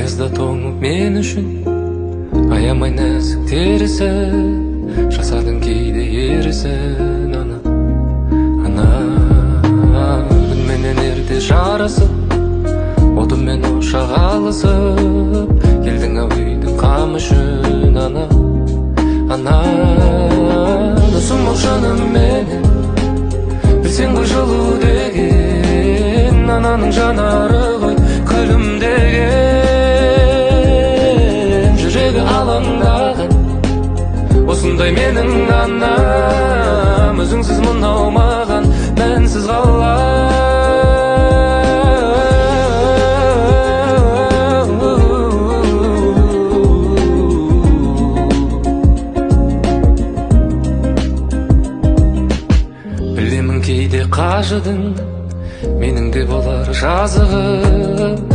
Аязда тоңып мен үшін аямай нәзік терісін, жасадың кейде ерісін. Ана, ана, күнменен ерте жарысып, отымен ошақ алысып, келдің ау үйдің қамы үшін. Ана, ана, досым ау шыныменен, білсең ғой жылу деген ананың жанары ғой күлімдеген, жүрегі алаңдаған осындай менің анам. Өзіңсіз мынау маған мәнсіз қалам. Білемін, кейде қажыдың, менің де болар жазығым.